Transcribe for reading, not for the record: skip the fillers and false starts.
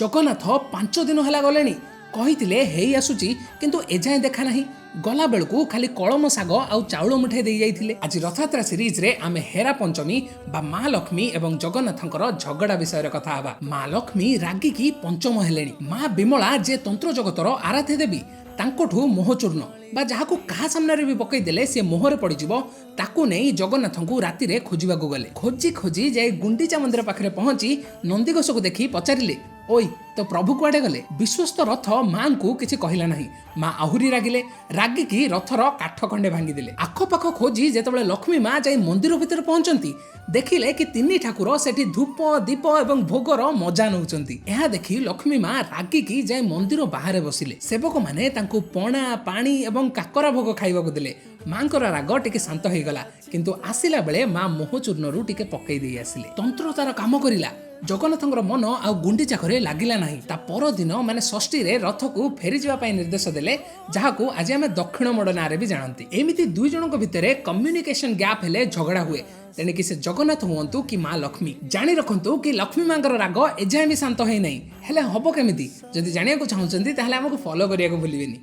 ଜଗନ୍ନାଥ 5 ଦିନ ହେଲା ଗଲେଣି। କହିଥିଲେ ହେଇ ଆସୁଛି, କିନ୍ତୁ ଏଯାଏଁ ଦେଖା ନାହିଁ। ଗଲା ବେଳକୁ ଖାଲି କଳମ ଶାଗ ଆଉ ଚାଉଳ ମୁଠେ ଦେଇ ଯାଇଥିଲେ। ଆଜି ରଥଯାତ୍ରା ସିରିଜରେ ଆମେ ହେରା ପଞ୍ଚମୀ ବା ମା ଲକ୍ଷ୍ମୀ ଏବଂ ଜଗନ୍ନାଥଙ୍କର ଝଗଡ଼ା ବିଷୟରେ କଥା ହେବା। ମା ଲକ୍ଷ୍ମୀ ରାଗିକି ପଞ୍ଚମ ହେଲେଣି। ମା ବିମଳା, ଯେ ତନ୍ତ୍ର ଜଗତର ଆରାଧ୍ୟ ଦେବୀ, ତାଙ୍କଠୁ ମୋହଚୂର୍ଣ୍ଣ ବା ଯାହାକୁ କାହା ସାମ୍ନାରେ ବି ପକେଇ ଦେଲେ ସେ ମୋହରେ ପଡ଼ିଯିବ, ତାକୁ ନେଇ ଜଗନ୍ନାଥଙ୍କୁ ରାତିରେ ଖୋଜିବାକୁ ଗଲେ। ଖୋଜି ଖୋଜି ଯାଇ ଗୁଣ୍ଡିଚା ମନ୍ଦିର ପାଖରେ ପହଞ୍ଚି ନନ୍ଦିଘୋଷକୁ ଦେଖି ପଚାରିଲେ, "ଓଇ, ତୋ ପ୍ରଭୁ କୁଆଡ଼େ ଗଲେ?" ବିଶ୍ୱସ୍ତ ରଥ ମାଙ୍କୁ କିଛି କହିଲା ନାହିଁ। ମା ଆହୁରି ରାଗିଲେ। ରାଗିକି ରଥର କାଠ ଖଣ୍ଡେ ଭାଙ୍ଗିଦେଲେ। ଆଖପାଖ ଖୋଜି ଯେତେବେଳେ ଲକ୍ଷ୍ମୀ ମା ଯାଇ ମନ୍ଦିର ଭିତରେ ପହଞ୍ଚନ୍ତି, ଦେଖିଲେ କି ତିନି ଠାକୁର ସେଠି ଧୂପ, ଦୀପ ଏବଂ ଭୋଗର ମଜା ନେଉଛନ୍ତି। ଏହା ଦେଖି ଲକ୍ଷ୍ମୀ ମା ରାଗିକି ଯାଇ ମନ୍ଦିର ବାହାରେ ବସିଲେ। ସେବକମାନେ ତାଙ୍କୁ ପଣା, ପାଣି ଏବଂ କାକରା ଭୋଗ ଖାଇବାକୁ ଦେଲେ। ମାଙ୍କର ରାଗ ଟିକେ ଶାନ୍ତ ହେଇଗଲା, କିନ୍ତୁ ଆସିଲା ବେଳେ ମା ମୋହଚୂର୍ଣ୍ଣରୁ ଟିକେ ପକେଇ ଦେଇ ଆସିଲେ। ତନ୍ତ୍ର ତାର କାମ କରିଲା। ଜଗନ୍ନାଥଙ୍କର ମନ ଆଉ ଗୁଣ୍ଡିଚା ଘରେ ଲାଗିଲା ନାହିଁ। ତା ପରଦିନ ମାନେ ଷଷ୍ଠୀରେ ରଥକୁ ଫେରିଯିବା ପାଇଁ ନିର୍ଦ୍ଦେଶ ଦେଲେ, ଯାହାକୁ ଆଜି ଆମେ ଦକ୍ଷିଣ ମୋଡ଼ ନାଁରେ ବି ଜାଣନ୍ତି। ଏମିତି ଦୁଇ ଜଣଙ୍କ ଭିତରେ କମ୍ୟୁନିକେସନ ଗ୍ୟାପ୍ ହେଲେ ଝଗଡ଼ା ହୁଏ, ତେଣିକି ସେ ଜଗନ୍ନାଥ ହୁଅନ୍ତୁ କି ମା ଲକ୍ଷ୍ମୀ। ଜାଣି ରଖନ୍ତୁ କି ଲକ୍ଷ୍ମୀ ମାଙ୍କର ରାଗ ଏଯାଏଁ ବି ଶାନ୍ତ ହେଇନାହିଁ। ହେଲେ ହବ କେମିତି? ଯଦି ଜାଣିବାକୁ ଚାହୁଁଛନ୍ତି, ତାହେଲେ ଆମକୁ ଫଲୋ କରିବାକୁ ଭୁଲିବେନି।